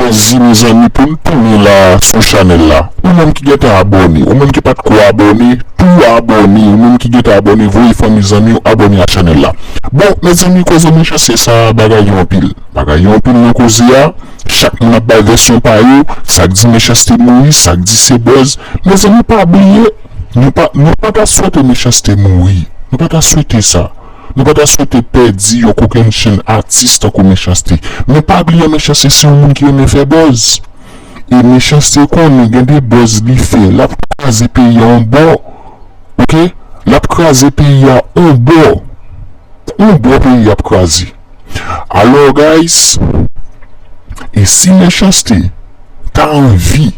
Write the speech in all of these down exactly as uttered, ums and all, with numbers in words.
Mèsi mezanmi pou n tounen la sou chanèl la. Ou menm ki gentan abòne, ou menm ki pa t ko abòne, tou abòne. Ou menm ki gentan abòne, voye fanmi zanmi w abòne a chanèl la. Bon, mezanmi, koze Mechanste sa, bagay yo anpil. Bagay yo anpil nan koze a. Chak moun ap bay vèsyon pa yo. Sa k di Mechanste mouri, sa k di se bòz. Mezanmi, pa bliye, nou pa, nou pa ta swete Mechanste mouri. Nou pa ta swete sa. Nou pa ta swete pèdi yon kokennchenn atis tankou Mechanste. Men pa bliye Mechanste se yon moun ki renmen fè bòz. E Mechanste konnen gen de bòz li fè. L ap kraze peyi a yon bò. Oke? L ap kraze peyi a yon bò. Yon bò peyi a ap kraze. Alò, guys, e si Mechanste ta anvi,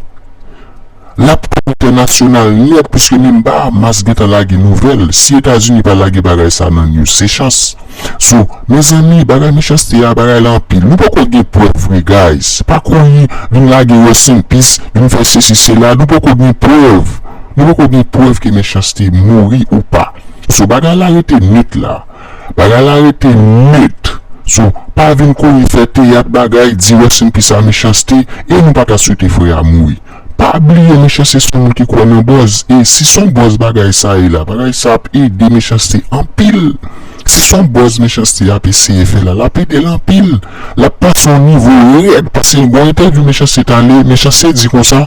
l ap tou entènasyonal nèt, piske menm Bahamas gentan lage nouvèl. Si Etazini pa lage bagay sa nan news, se chans. So, mezanmi, bagay Mechanste a, bagay la anpil. Nou poko gen prèv vre, guys. Pa kouri vin lage rest in peace, vin fè sesi, sela. Nou poko gen prèv. Nou poko gen prèv ke Mechanste mouri ou pa. So, bagay la rete nèt la. Bagay la rete nèt. So, pa vin kouri fè teyat bagay, di rest in peace a Mechanste, e nou pa ta swete frè a mouri. Pa bliye Mechanste se yon moun ki kwè nan bòz, e si se yon bòz bagay sa ye la, bagay sa ap ede Mechanste anpil. Si se yon bòz Mechanste ap eseye fè la, l ap ede l anpil. L ap pase yon nivo rèd, paske gen yon entèvyou Mechanste t ale, Mechanste di konsa,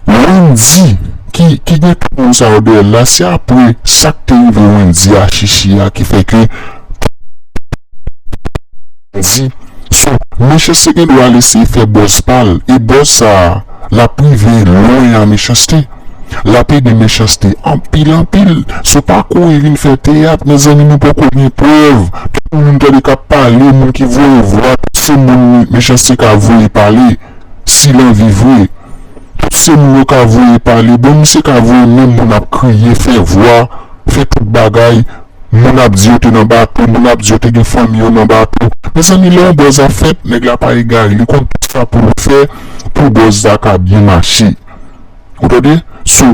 Wendy, ki, ki gen tout moun sa yo dèyè l la, se apre sa k te rive Wendy a Chichi a ki fè ke Wendy. So, Mechanste gen dwa al eseye fè bòz pa l, e bòz sa a, l ap rive lwen a Mechanste. L ap ede Mechanste anpil, anpil. So, pa kouri vin fè teyat, mezanmi, nou poko gen prèv. Tout moun nou tande k ap pale, moun ki voye vwa, tout se moun Mechanste ka voye pale. Si l anvi vre, tout se moun yo ka voye pale. Bon, misye ka voye menm moun ap kriye, fè vwa, fè tout bagay. Moun ap di yo te nan bato, moun ap di yo te gen fanmi yo nan bato. Mezanmi, lè yon bòz ap fèt, nèg la pa egare, li konn tout sa pou l fè pou bòz la ka byen mache. Ou tande? So,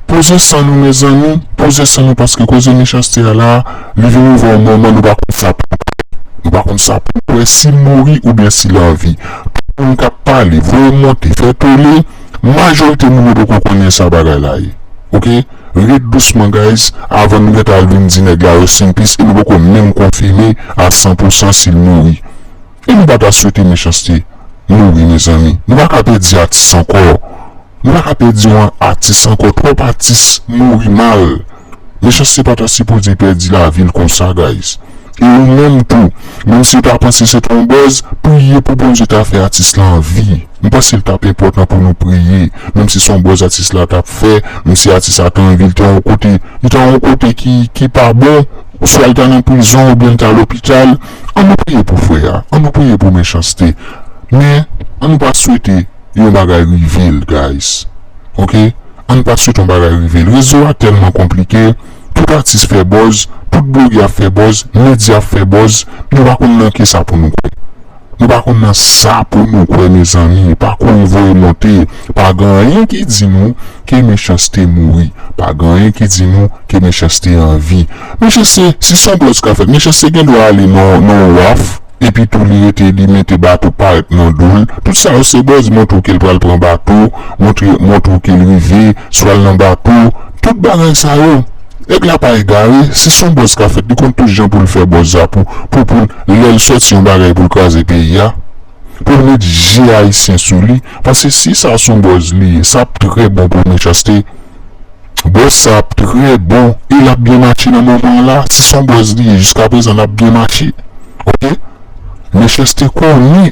poze san nou, mezanmi, poze san nou, paske koze Mechanste a la, li vin rive yon moman nou pa konn sa pou nou kwè. Nou pa konn sa pou nou kwè, si l mouri oubyen si l anvi. Tout moun k ap pale, voye monte, fè tole, majorite moun yo poko konnen sa bagay la ye. Oke? Ret dousman, guys, avan nou gentan al vin di nèg la rest in peace, e nou poko menm konfime a san pou san si l mouri. E nou pa ta swete Mechanste mouri, mezanmi. Nou pa ka pèdi atis ankò. Nou pa ka pèdi yon atis ankò. Twòp atis mouri mal. Mechanste pa ta sipoze pèdi lavi l konsa, guys. E ou menm tou, menm si w ta panse se t yon bòz, priye pou Bondye ta fè atis la anvi. M panse l t ap enpòtan pou nou priye. Menm si se yon bòz atis la t ap fè, menm si atis la ta anvi, l ta yon kote, li ta yon kote ki, ki pa bon, swa l ta nan prizon oubyen l ta lopital, ann nou priye pou frè a, ann nou priye pou Mechanste. Men, ann nou pa swete yon bagay rive l, guys. Oke? Ann pa swete yon bagay rive l. Rezo a tèlman konplike, tout atis fè bòz, tout blogè ap fè bòz, medya ap fè bòz, nou pa konn nan kisa pou nou kwè. Nou pa konn nan sa pou nou kwè, mezanmi. Pa kouri voye monte. Pa gen anyen ki di nou ke Mechanste mouri. Pa gen anyen ki di nou ke Mechanste anvi. Mechanste, si se yon bòz ka fèt, Mechanste gen dwa ale nan, nan waf, epi tou li rete, li mete bato parèt nan do l. Tout sa yo se bòz, montre w ke l pral pran bato, montre, montre w ke l rive, swa l nan bato. Tout bagay sa yo, nèg la pa egare, si se yon bòz ka fèt, li konn tout jan pou l fè bòz la, pou, pou, pou lè l sòti yon bagay pou l kraze peyi a, pou l met je Ayisyen sou li, paske si sa se yon bòz li ye, sa ap trè bon pou Mechanste. Bòz sa ap trè bon, e l ap byen mache nan moman an la, si se yon bòz li ye, jiskaprezan l ap byen mache. Oke? Mechanste konnen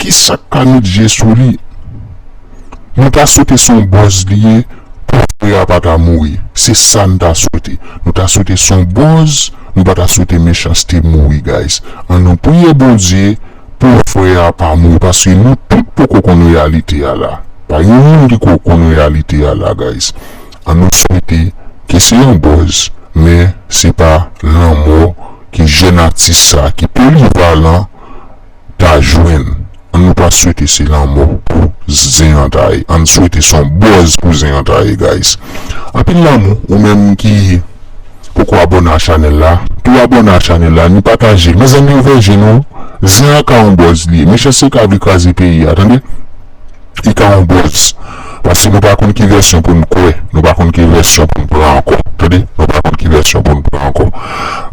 kisa k ka met je sou li. Nou ta swete se yon bòz li ye pou frè a pa ta mouri. Se sa n ta swete. Nou ta swete se yon bòz, nou pa ta swete Mechanste mouri, guys. Ann nou priye Bondye pou frè a pa mouri, paske nou tout poko konn reyalite a la. Pa gen moun ki ko konn reyalite a la, guys. Ann nou swete ke se yon bòz, men se pa lanmò ke jèn atis sa ki polivalan ta jwenn. Ann nou pa swete se lanmò pou Zen an ta ye. Ann swete se yon bòz pou Zen an ta ye, guys. Anpil lanmou, ou menm ki poko abòne a chanèl la, tou abòne a chanèl la, ni pataje. Mezanmi, ouvè je nou, zen an ka yon bòz li ye. Mechanste ka vle kraze peyi a, tande. Li ka yon bòz. Paske nou pa konn ki vèsyon pou n kwè, nou pa konn ki vèsyon pou n pran ankò. Tande, nou pa konn ki vèsyon pou n pran ankò.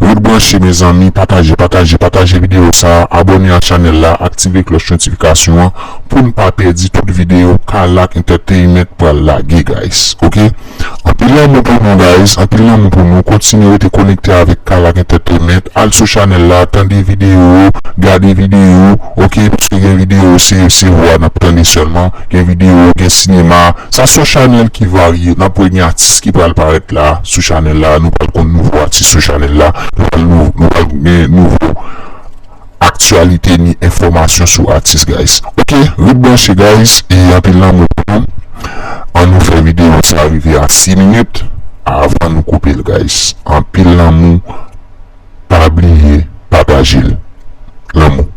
Ret branche, mezanmi, pataje, pataje, pataje videyo sa, abòne a chanèl la, aktive klòch notifikasyon an pou n pa pèdi tout videyo Kalak Entertainment pral lage, guys. Oke? Anpil lanmou pou nou, guys. Anpil lanmou pou nou. Kontinye rete konekte avèk Kalak Entertainment. Al sou chanèl la, tande videyo, gade videyo, oke? Paske gen videyo, se, se vwa n ap tande sèlman. Gen videyo, gen sinema. Sa se yon chanèl ki varye. N ap wè gen atis ki pral parèt la, sou chanèl la. Nou pral konn nouvo atis sou chanèl la. Nou pral nou, nou pral gen nouvo aktyalite ni enfòmasyon sou atis, guys. Oke, ret branche, guys, e anpil lanmou pou nou. An nou fè videyo sa rive a sis minit avan nou koupe l, guys. Anpil lanmou, pa bliye pataje l. Lanmou.